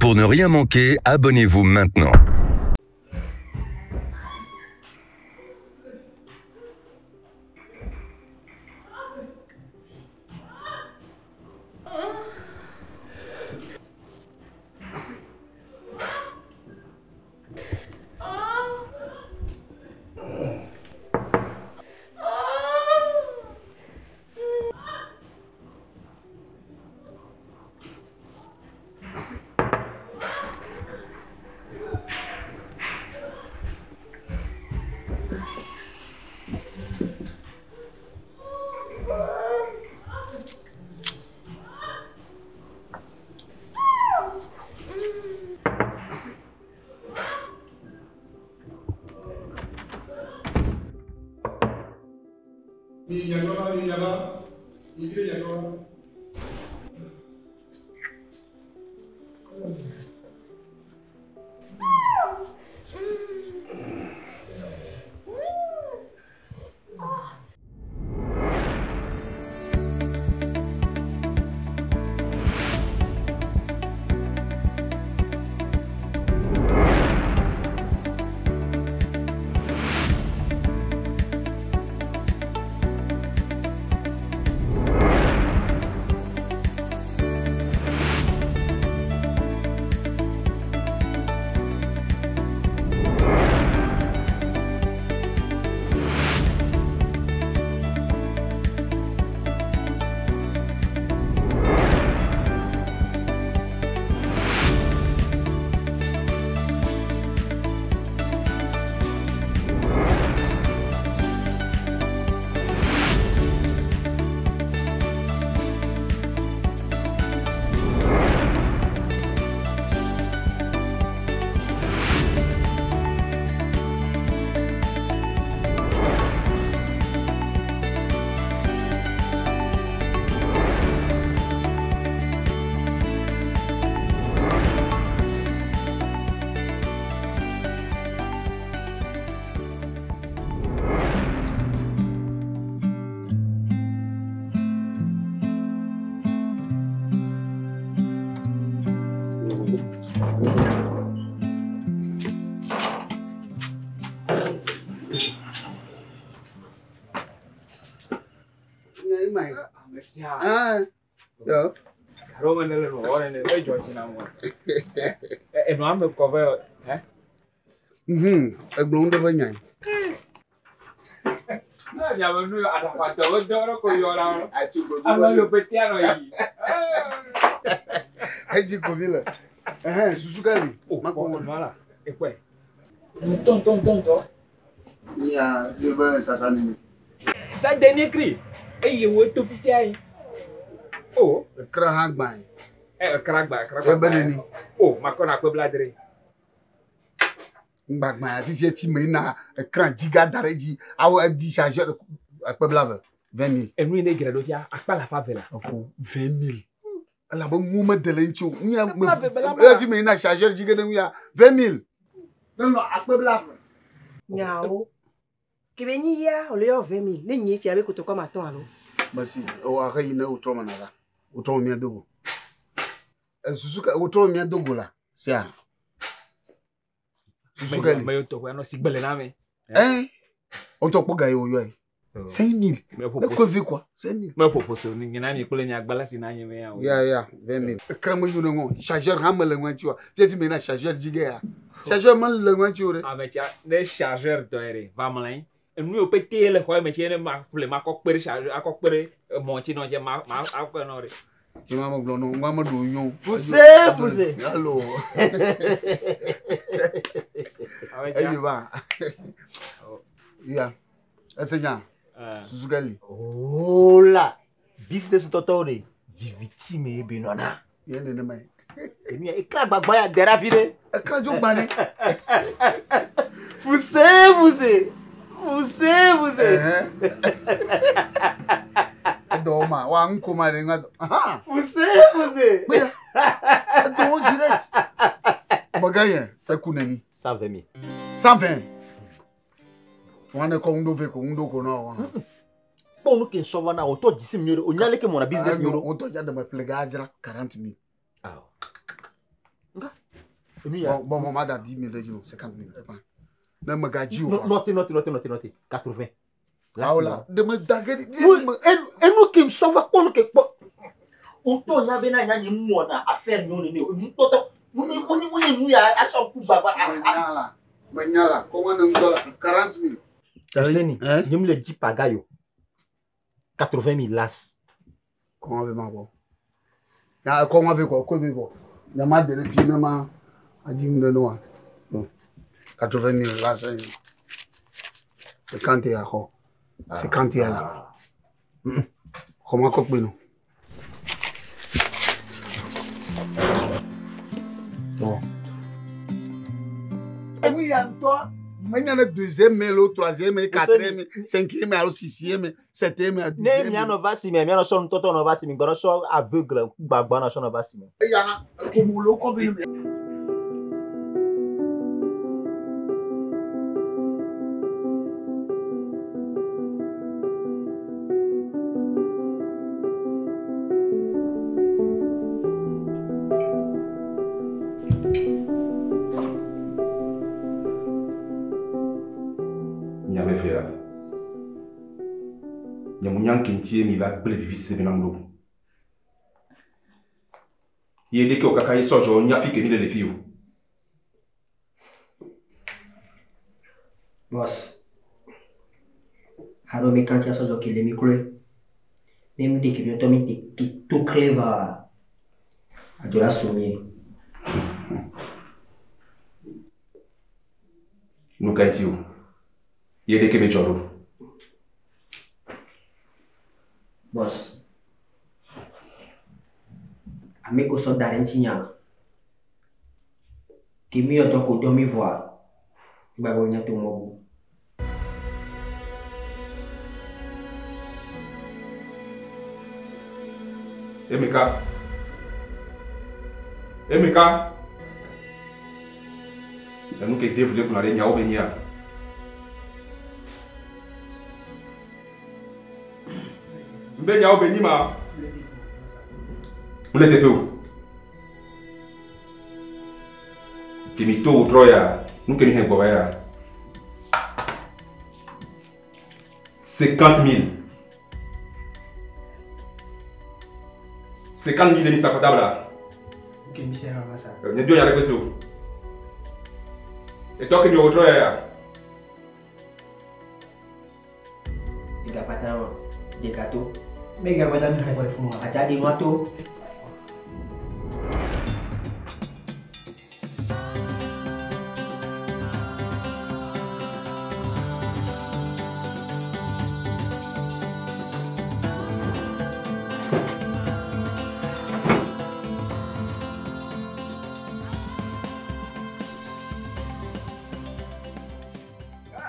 Pour ne rien manquer, abonnez-vous maintenant. Egblɔ ŋu ɖe ƒe nyae. Edzi ko mi le. Ɛhɛn, susu ka li? Makpɔ ŋu. Ŋutɔŋutɔŋutɔ. Nya ye be sasa nini. Sa dernier cri. Eye wo to fifia yi. Oh. Ekra hã gbã yi. Ekra gbã, ekra gbã. Ebe nini. Oh, makɔ na akpe bladre. Ŋgbagba ya fifia tsi me yina ekran dzi ga da ɖe edzi awɔ edi chargeur akpe blave 20 000. Enu yi ne dzra ɖo fia akpa la fa ve la. Efo 20 000. Elabe ŋu mede le ŋuti o. Nu ya me Akpe blave la ma. eya fi me yina chargeur dzi ge ɖe ŋu ya 20 000. Ne nɔ akpe blave. Nyawo. Kebe nyi ya ole yɔ 20 000 ne nyi fia be kotokɔ ma tɔn alo. Masi o ahe yi ne wotrɔ me na la. Wotrɔ me mía do go. Susu ka wotrɔ me mía do go la. Sia. Susu ka li. Me yɔ tɔ ko anɔ si gbele na me. Eh. On tɔ kpɔ ga yi wòyɔ yi. 5 000. Ne kɔ vi quoi. 5 000. Me ƒoƒo so ni nyina mi kple nyagbala si na nye me ya o. Ya ya 20 000. Ekra me nyo ne ŋɔ. Chargeur hã mele ŋua ŋuti oa. Fiafi me na chargeur dzi ge ya. Chargeur mele ŋua ŋuti o ɖe. Ame tsia ne chargeur tɔ ye ɖe va mlɔ anyi. Enu yiwo pete le xɔ me tse ne ma ƒle ma kɔ kpe ɖe chargeur akɔ kpe ɖe mɔ ŋuti nɔ tse ma ma akɔ nɔ ɖe. Nye ma megblɔ nɔ ŋua meɖo nyo. Fuse fuse. Allo. Eyi va. Ya. Ese nya. Susu ka li. Hola. Business tɔtɔwo ɖe viviti me ye be nɔna. Ye nenema ye. Enu ya ekra gbagba ya da ɖe afi ɖe. Ekra dzo gbã ɖe. Fuse fuse. Fuse fuse. Edɔ ma wa ŋko ma ɖe ŋa dɔ. Fuse fuse. Kpe edɔ wo direct. Mega yɛ seku neni. 120 000. 120. Wa ne kɔ ŋdo ve ko ŋdo ko nɔ wa. Kpɔ nu ke nsɔ va na o tɔ dzisi mi nyuie ɖe o nya leke mɔna business nyuie ɖo. O tɔ dza deme ƒle ga dzra 40 000. Awɔ. Nga. Enu ya. Bon, bon, bon, ma da 10 000 de dzi no, 50 000. Ekpa. Ne megadzi o. Note, note, note, note, note. 80. Awo la, de me da ge. Enu ke nsɔ va kpɔ nu ke kpɔ. Ŋutɔ nya bena nya nye mu wɔna affaire nyɔ nene o. Enu tɔtɔ. Munyi munyi munyi nu ya asɔ ku gbagba. Menya la, menya la, kɔngɔ ne ŋutɔ la, 40 000. Seni, nye mi le dzi paga yo. 80 000 las. Kɔngɔ ve ma bɔ. Ya kɔngɔ ve kɔ, ko ve bɔ. Ya ma de le fi ne ma adi nu ɖe ne wa. 80 000 las. 50 ya xɔ. 50 ya la. Xɔ ma kɔ kpe no. Bon. Enu ya ŋutɔ menya ne deuxième lo troisième quatrième cinquième alo sixième septième Ne mianɔ va si me, mianɔ sɔ nutɔtɔ nɔ va si me, gbɔnɔ sɔ aveugle gbagba nɔ sɔ nɔ va si me. Eya komo lo kɔ fi mi. Nyame fea. Nye mu nya ŋke mi va gblẽ vivi sese be nam ɖo. Ye ɖeke wo kaka ye sɔdzɔ nya fi ke mi le le fi o. Boss. Haro mi kanti aso ke le mi kloe. Ne mi de ke mi to mi te ki to clever. Ajola somi. Nu ka ŋuti o? Ye ɖeke be dzɔ ɖo. Boss. Ame ko so da ɖe ŋutinya. Ke mi yɔ dɔ ko dɔ mi vɔa. Gba be nya to mɔ bu. Emeka. Emeka. Enu ke Dave le gblɔ ɖe nyawo be nyia. Mbe nyawo be nyi ma. Mele teƒe o. Ke mi to wòtrɔ ya, nu ke mi hẽ gbɔ va ya. 50 000. 50 000 mi sa kɔta Ke mi se ha sa. Nye dio nya ɖe kpe se o. Etɔ ke mi wòtrɔ ya ya. Diga pata de gâteau. Mega pata mi xale fún wa. Aja di noato.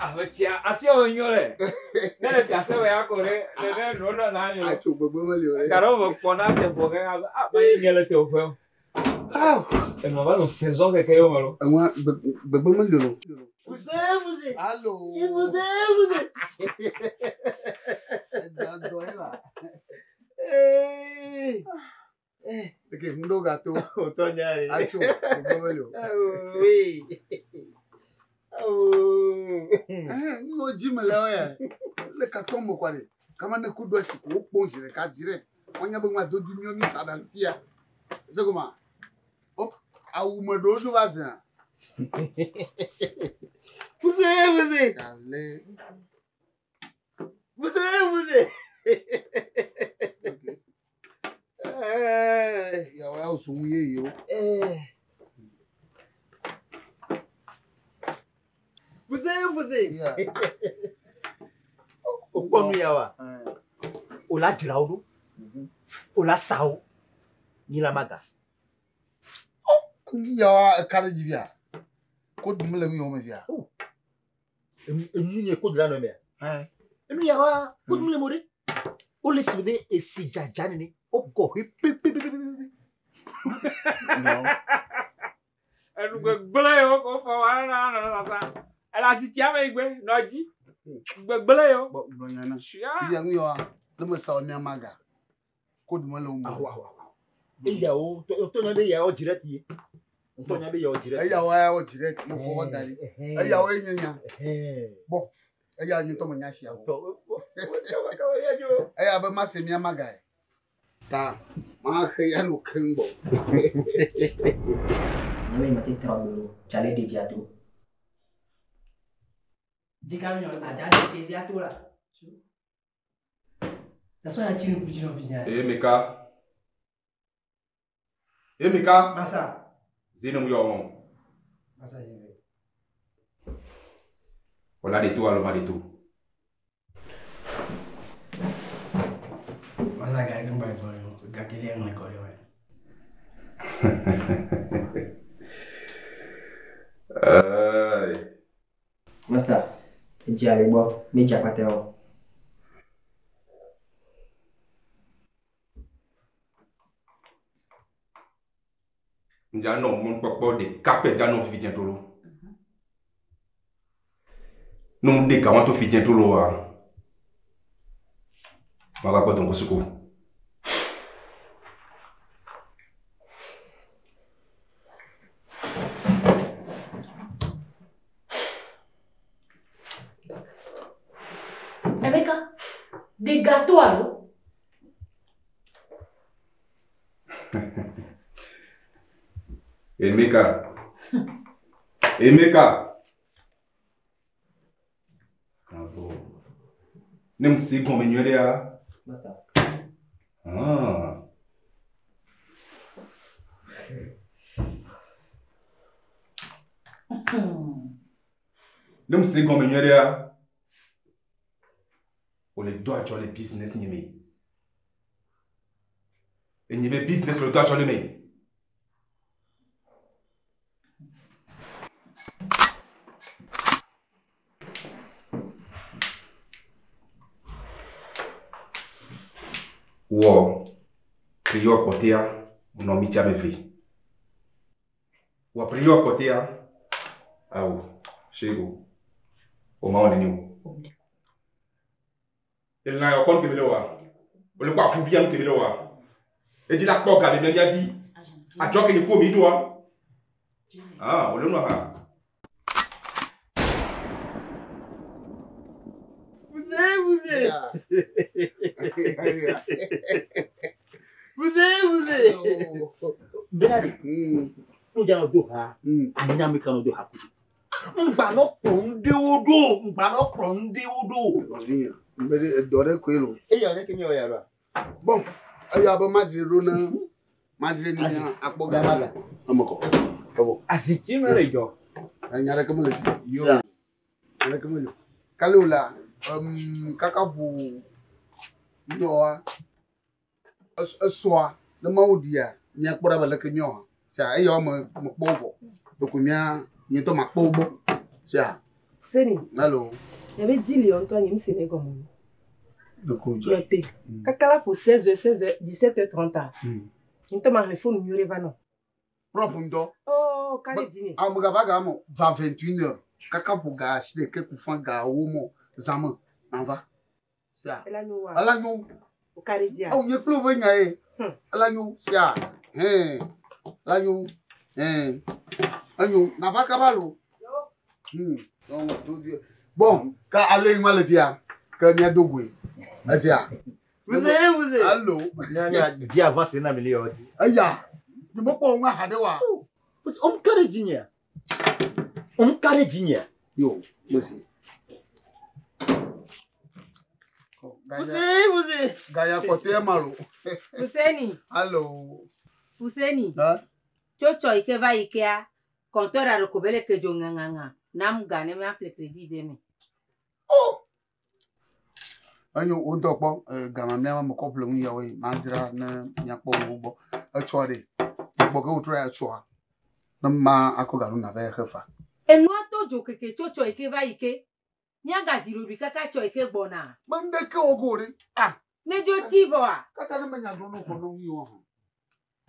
Ametia asiwo nyo le. Ne le fiase me ya ko ɖe ne ne nu nɔ na nyo. Atso gbegbe meli o ɖe. Gake me kpɔ na te bɔ ke ah ma ye nye le te ƒe o. Enua va nɔ saison keke yewo me lo. Enua gbegbe meli o. Poussez, poussez. Allo. Poussez, poussez. Ok, ŋɖo gâteau. Otɔ nya ye. Atso gbegbe meli o. Oui. Oh. Nu wo dzi me le wo ya. Le carton me kɔa ɖe. Kama ne ku do asi ko wo kpɔm zi ɖeka direct. Wonya be ŋua dodu miɔ mi sa ɖe fi ya. Se koma. O awu me ɖewo dzo va zea. Poussez, poussez. Ale. Poussez, poussez. Yawo ya wo sun ye yi o. Poussez, poussez. Yeah. O kpɔ nu ya wa. O la dzra wo ɖo. O la sa wo. Mi la ma ga. Yawa eka ɖe dzi fia. Ko dum le nu yawo me fia. Enu nye ko dzra nɔ mea. Enu ya wa ko dum le mo ɖe. O le si be esi dzadza nene. O kɔ he pepepepepe. Enu gbegblẽ yewo ko fɔ wa na nɔ sasa. Ele asitia me gbe nɔ dzi. Gbegblẽ yewo. Bɔn gblɔ nya na. Sia. Fia nu yawa ne me sa wo mia ma ga. Ko dum le wo me. Awo awo awo. Eyawo to nya be eyawo direct ye. Ŋutɔ nya be yewɔ direct. Eya wa yawɔ direct mo xɔ da ɖi. Eya wo nye nya. Bɔn eya nye ŋutɔ me nya sia o. Eya be ma se mía ma ga ye. Ta ma xe ya no keŋ gbɔ. Nyame ma te trɔ gbe o. Tsale ɖe dzia to. Dzika mi Adza ɖe kezia to la. La sɔnya tsi nuku dzi nɔvi nya. Emeka. Emeka. Masa. Zene mu yɔ wɔn. Masa yi ve. Wòla de to alo ma de to. Masa ga yi gba gbɔ yo. Gake le ŋlɛ kɔ ɖe wɛ. Master, edzia le gbɔ. Mi dza kpata o. Ŋdza nɔ mɔnukpɔkpɔ ɖeka pɛ dza nɔ fifi dzẽ to lo. Ne ŋu ɖe gawa to fi dzẽ to lo wa, magakpɔ dɔnko suku. Emeka, des gâteaux alo? Emeka. Emeka. Bravo. Ne mu se gɔme nyuie ɖea. Master. Ah. Ne mu se gɔme nyuie ɖea. O le do adzɔ le business nye me. Enye be business le do adzɔ le me. Wɔ prior kpɔtɛa nɔ mi tsa me ve. Wɔ prior kpɔtɛa awo sego o ma wɔ neni o. Elã yɔ kɔnu kemi le wa. O le kɔ afu bia nu kemi le wa. Edzi la kpɔ ga le mia mia dzi. Adzɔ ke ni ko mi doa. Ah, o le nua ha. Vous vous Vous vous Bena de. Nu dza nɔ do ha. Anya mi ka nɔ do ha kutu. Ŋgba nɔ kplɔ ŋɖewo ɖo. Ŋgba nɔ kplɔ ŋɖewo ɖo. Nɔvinye, ŋgbe ɖe edɔ ɖe koe lo. Eya wònye ke mi wɔ ya ɖoa? Bɔn eya be madzre ɖo ne madzre ni mía akpɔ ga ma ga. Eme kɔ. Evɔ. Aziti me le dzɔ. Nya ɖeke mele dzi. Sia. Nya ɖeke mele o. Kale o la, kaka ʋu nyɔa esɔa ne mawu ɖia míakpɔ ɖa be leke míawɔ hã. Sia eya me mekpɔ vɔ. Ɖeko mía nye ŋutɔ makpɔ wo gbɔ. Sia. Seni. Alo. Ebe di li ŋutɔ nye ŋusẽ ne gɔme. Ɖeko dzɔ. Nɔte. Kaka la ƒo 16h, 16h, 17h30. Nye ŋutɔ ma xlẽ fonu nyuie ɖe va nɔ. Propre ŋutɔ. Oh, kale di ne. Ame gava ga me va 21h. Kaka ƒo ga asi ɖeke kufa ga wo mɔ zãme nava. Sia. Ela nyo wa. Ela nyo. O kale dia. Awo nye kple woƒe nya ye. Ela nyo sia. Hɛn. Ela nyo. Hɛn. Enyo nava kaba lo. Donc tout Dieu. Bon, ka ale ŋua le fia ke mía do goe. Esia. Vous vous Allo. Nya nya di avance na mi le yɔ di. Eya. Nye mekpɔ ŋua haɖe wa. O ka ɖe dzi nyea? O ka ɖe dzi nyea? Yo, mesi. Vous vous Gaya kpɔtɔe ma lo. Fuseni. Allo. Fuseni. Ha? Tso tsɔ yi ke va yi kea, kɔntɔr ɖe ko be le ke dzo ŋaŋaŋa. Nam ga ne míaƒle crédit ɖe me. Enyo wo ŋutɔ kpɔ gama mía me kɔ ƒle nu yawoe madzra ne míakpɔ wo gbɔ. Etsɔ ɖe. Gbɔ ke wotrɔ ya etsɔa. Ne ma akɔ ga nu nava ye xe fa. Enua to dzo keke tso tsɔ yi ke va yi ke. Míagazi ɖoɖoe kaka tsɔ yi ke gbɔna. Me ŋɖeke wo ko ɖe. Ah. Ne dzo ti vɔa. Kata ne menya gblɔ ne xɔ ne ŋu hã.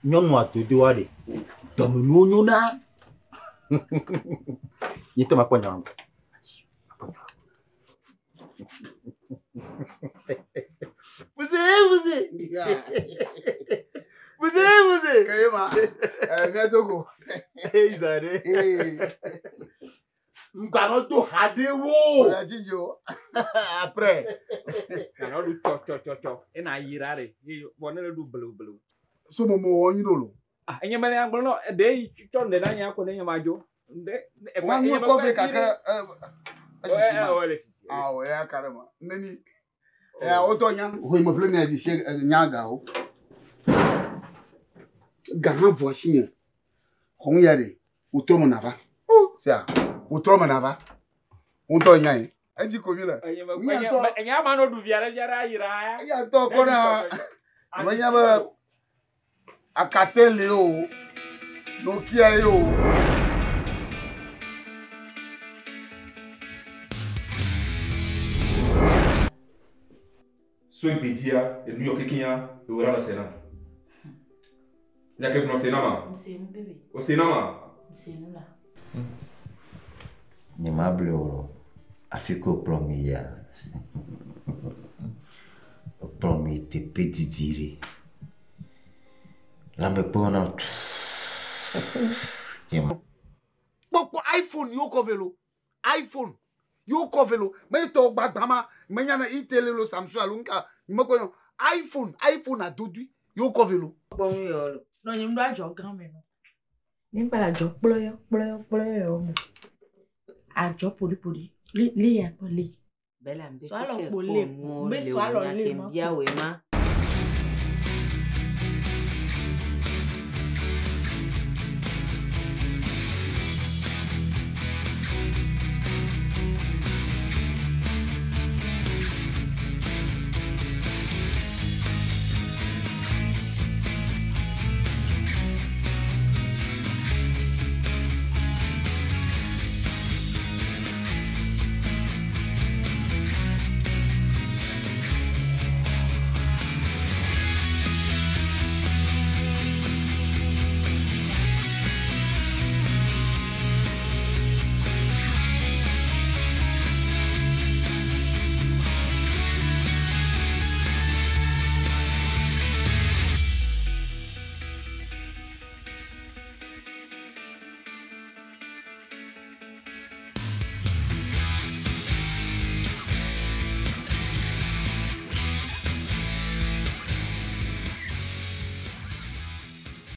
Nyɔnua dodoa ɖe. Dɔmenuwo nyona. Nye ŋutɔ makpɔ nya. Vous vous Yeah. Vous vous Keye ma. Mía do go. Eyi zã ɖe. Ŋgbanɔ do ha ɖe wo. Oya dzidzo. Après. Nanɔ ɖu tsɔtsɔtsɔtsɔ ena yira ɖe ye bɔn ne le ɖu blewu blewu. So mo mo wɔ nyi ɖo lo. Ah, enye mele agblɔ nɔ ɖe yi tsɔ ŋɖe na nya ko ne nye ma dzo. Ŋɖe. Wa ŋu kɔfe gake esisi ma. Ɛ, ele sisi. Ah, o ya carrément. Neni. Ɛ o tɔ nya. Ho me ƒle nya dzi se nya gawo. Ga hã vɔ asi nye. Xɔŋ ya ɖe. Wòtrɔ me nava. Sia. Wòtrɔ me nava. Ŋutɔ nya ye. Edzi ko mi le. Enye me Mía enye ŋutɔ- enye ama no ɖu via ɖe via ɖe ayira ya. Eya ŋutɔ kɔ na. Menya be Alcatel ye o. Nokia ye o. So egbedia, enu yɔ kekeŋa, ewo la nɔ se nam. Nya ke gblɔ se nam ma? Msenu bébé. O se nam ma? Msenu la. Nyemable o lo. Afi ke wòkplɔ mi yia, wòkplɔ mi yi teƒe didi ɖe. Lãmekpɔ nam tu. Nyema. Kpɔkpɔ iPhone yóò kɔ velo. iPhone yóò kɔ velo. Me tɔ gbagba ma menya na itel lo Samsung alo nka mekpɔ yɔ. iPhone iPhone adodui yóò kɔ velo. Kpɔ nu yɔ lo. Nɔ nye ŋɖo adzɔ gã me nɔ. Ne ŋgba le adzɔ kplɔyɔ kplɔyɔ kplɔyɔ yɔ me. Adzɔ poɖipoɖi. Le le ya kpɔ le. Bela mbe Sɔ alɔ keke kpo kpɔ le. nuwo Mbe le sɔ alɔ wo nya le ke ma bia kpo. woe ma.